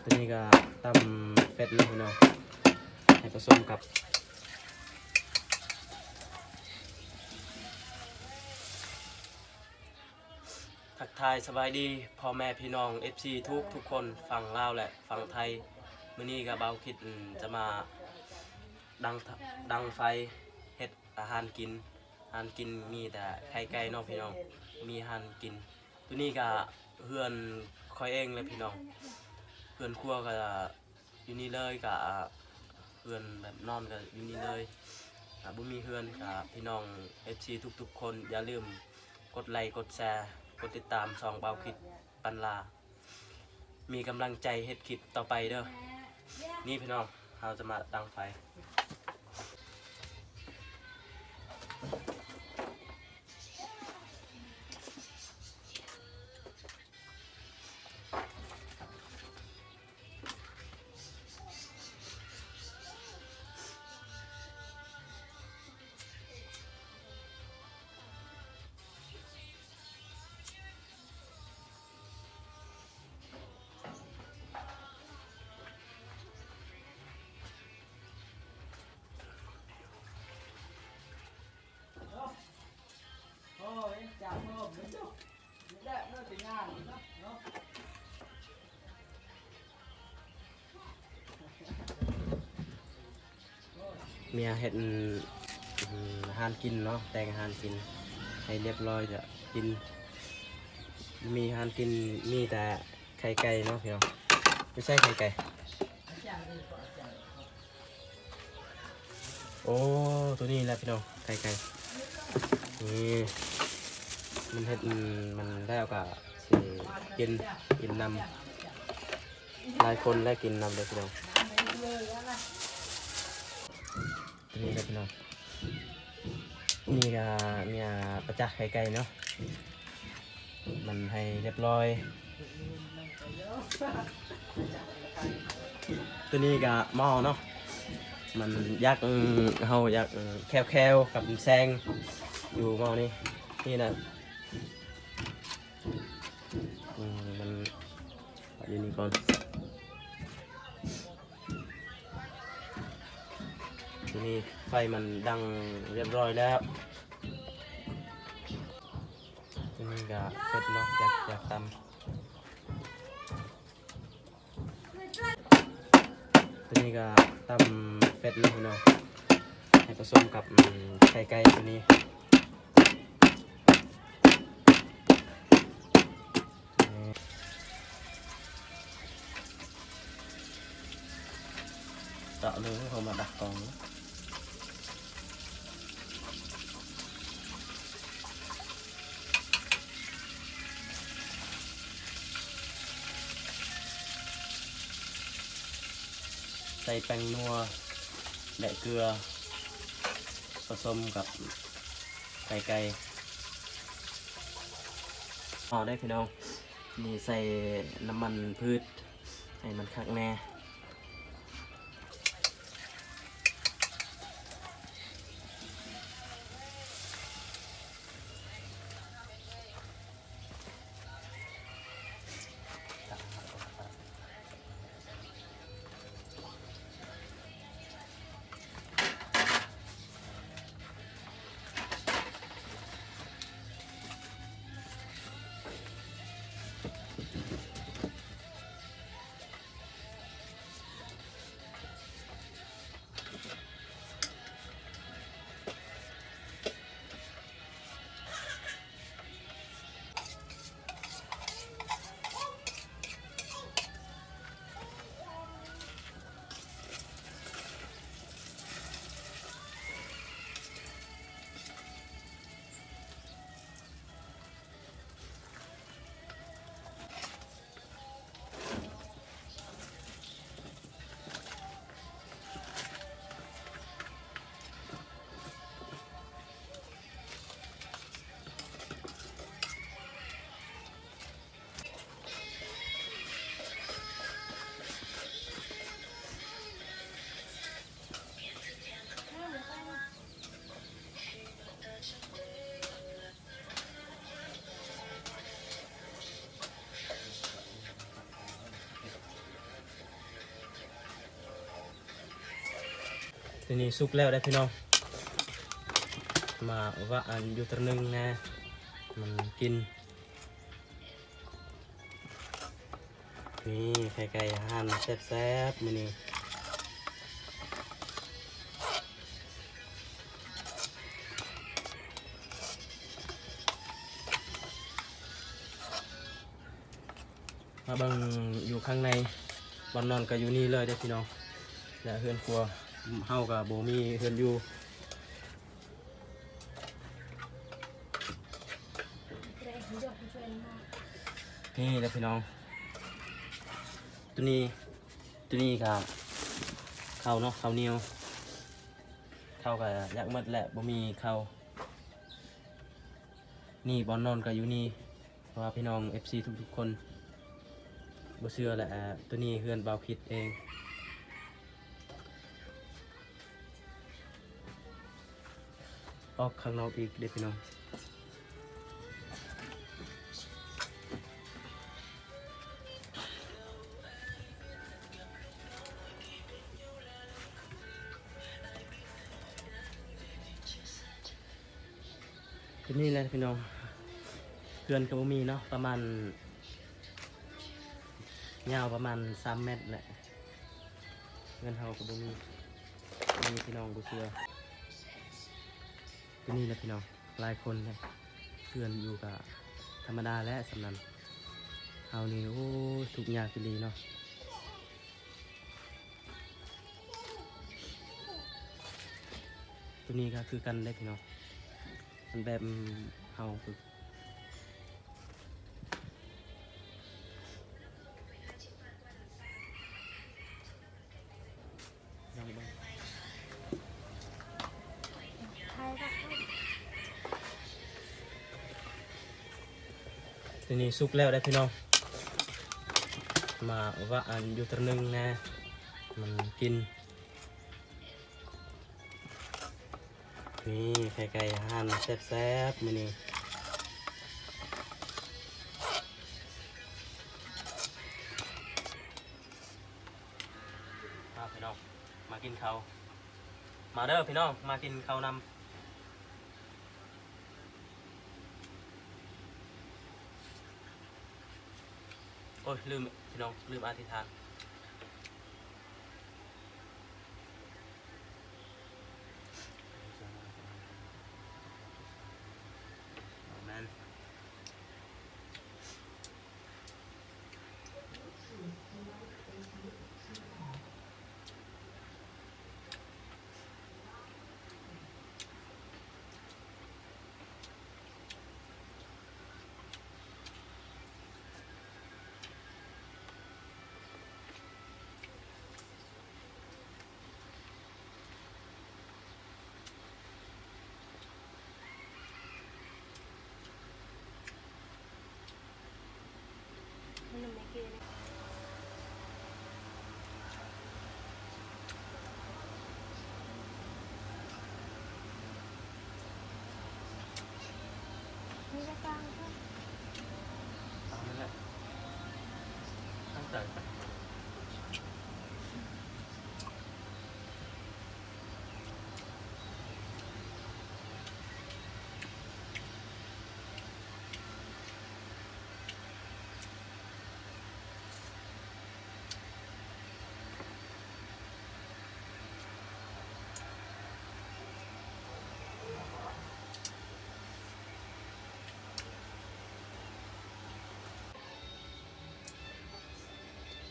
ຕົວນີ້ກໍຕຳເຜັດເນາະພີ່ນ້ອງ ໃຫ້ປະສົມກັບ ທັກທາຍສະບາຍດີພໍ່ແມ່ພີ່ນ້ອງ ເອັຟຊີ ທຸກໆຄົນ ຝັ່ງລາວ ແລະ ຝັ່ງໄທ. ມື້ນີ້ກໍບ່າວຄິດ ອືມ ຈະມາດັງ ດັງໄຟເຮັດອາຫານກິນ. ອາຫານກິນມີແຕ່ໄຂ່ໄກ່ເນາະພີ່ນ້ອງ ມີອາຫານກິນ. ຕົວນີ້ກະເຮືອນຂ້ອຍເອງແຫຼະພີ່ນ້ອງ ເຮືອນຄົວກະຢູ່ນີ້ເລີຍ ກະເຮືອນແບບນອນກະຢູ່ນີ້ເລີຍ. ກະບໍ່ມີເຮືອນ ກະພີ່ນ້ອງ ເອັຟຊີ ທຸກໆຄົນ ຢ່າລືມກົດໄລ ກົດແຊ ກົດຕິດຕາມຊ່ອງບ່າວຄິດບັນລາ ມີກຳລັງໃຈເຮັດຄລິບຕໍ່ໄປເດີ. ນີ້ພີ່ນ້ອງ ເຮົາຈະມາດັງໄຟ. ເມຍເຮັດ ອືມ ອາຫານກິນເນາະ ແຕ່ງອາຫານກິນໃຫ້ລຽບຮ້ອຍ ຈະກິນ ມີອາຫານກິນ ມີແຕ່ໄຂ່ໄກ່ເນາະພີ່ນ້ອງ. ຢູ່ໃສໄຂ່ໄກ່? ໂອ້ ຕົວນີ້ແຫຼະພີ່ນ້ອງ ໄຂ່ໄກ່. ນີ້ ມັນເຮັດ ມັນແລ້ວກະຊິກິນ ກິນນຳ ຫຼາຍຄົນແລ້ວກິນນຳເດີພີ່ນ້ອງ. ຕົວນີ້ແຫຼະພີ່ນ້ອງ ນີ້ກະເມຍປະຈັກໄຂ່ໄກ່ເນາະ ມັນໃຫ້ລຽບຮ້ອຍ. ຕົວນີ້ກະໝໍ້ເນາະ ມັນຢາກ ເຮົາຢາກແຄວໆກັບແຊງຢູ່ໝໍ້ນີ້ ນີ້ນະ. ອືມ ມັນຢູ່ນີ້ກ່ອນ. ທີນີ້ໄຟມັນດັງລຽບຮ້ອຍແລ້ວ. ຕົວນີ້ກະເຜັດເນາະ ຢາກ ຢາກຕຳ. ຕົວນີ້ກະຕຳເຜັດເນາະພີ່ນ້ອງ ໃຫ້ປະສົມກັບ ອືມ ໄຂ່ໄກ່ຕົວນີ້. ເຈາະເລີຍ ເຮົາມາດັກກ່ອງ ໃສ່ແປ້ງນົວ ແລະ ເກືອ ປະສົມກັບໄຂ່ໄກ່. ເອົາເດີພີ່ນ້ອງ ນີ້ໃສ່ນ້ຳມັນພືດໃຫ້ມັນຄັກແນ່. ໂ ນີ້ສຸກແລ້ວເດ້ພີ່ນ້ອງ ມາວາງຢູ່ຕະໜຶ່ງແດ່ ມັນກິນ. ນີ້ໄຂ່ໄກ່ອາຫານແຊບໆ ມື້ນີ້ ມາເບິ່ງຢູ່ຂ້າງໃນ ບ່ອນນອນກໍຢູ່ນີ້ເລີຍເດ້ພີ່ນ້ອງ ແລະ ເຮືອນຄົວເຮົາກໍບໍ່ມີເຮືອນຢູ່. ນີ້ແຫຼະພີ່ນ້ອງ ໂຕນີ້ ໂຕນີ້ກະເຂົ້າເນາະ ເຂົ້າໜຽວ ເຂົ້າກະຢາກໝົດແຫຼະ ບໍ່ມີເຂົ້າ. ນີ້ບ່ອນນອນກະຢູ່ນີ້ ເພາະວ່າພີ່ນ້ອງເອັຟຊີທຸກໆຄົນບໍ່ເຊື່ອແຫຼະ ໂຕນີ້ເຮືອນບ່າວຄິດເອງ. ອອກຂ້າງນອກອີກເດ້ພີ່ນ້ອງ ເປັນນີ້ແຫຼະພີ່ນ້ອງ ເຮືອນກໍບໍ່ມີເນາະ ປະມານ ຍາວປະມານສາມແມັດແຫຼະ. ເຮືອນເຮົາກໍບໍ່ມີ ມີພີ່ນ້ອງບໍ່ເຊື່ອ ໂຕນີ້ແຫຼະພີ່ນ້ອງ ຫຼາຍຄົນແຫຼະ ເຮືອນຢູ່ກະທຳມະດາແຫຼະ ສ່ຳນັ້ນ ເຮົານີ້ ໂອ້ຍ ທຸກຍາກອີ່ຫຼີເນາະ. ໂຕນີ້ກໍຄືກັນເດ້ພີ່ນ້ອງ ມັນແບບເຮົາ ໂຕນີ້ສຸກແລ້ວເດ້ພີ່ນ້ອງ ມາວາງຢູ່ຕະໜຶ່ງແດ່ ມັນກິນ. ນີ້ໄຂ່ໄກ່ອາຫານແຊບໆ ມື້ນີ້ ມາພີ່ນ້ອງ ມາກິນເຂົ້າ ມາເດີພີ່ນ້ອງ ມາກິນເຂົ້ານຳ. ໂອ້ຍ ລືມພີ່ນ້ອງ ລືມອະທິຖານ ອາເມນ. ໂ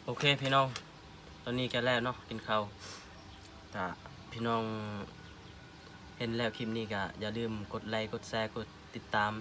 ໂອເຄພີ່ນ້ອງ ຕອນນີ້ກໍແລ້ວເນາະ ກິນເຂົ້າ. ຖ້າພີ່ນ້ອງເຫັນແລ້ວຄລິບນີ້ກໍຢ່າລືມກົດໄລ ກົດແຊ ກົດຕິດຕາມ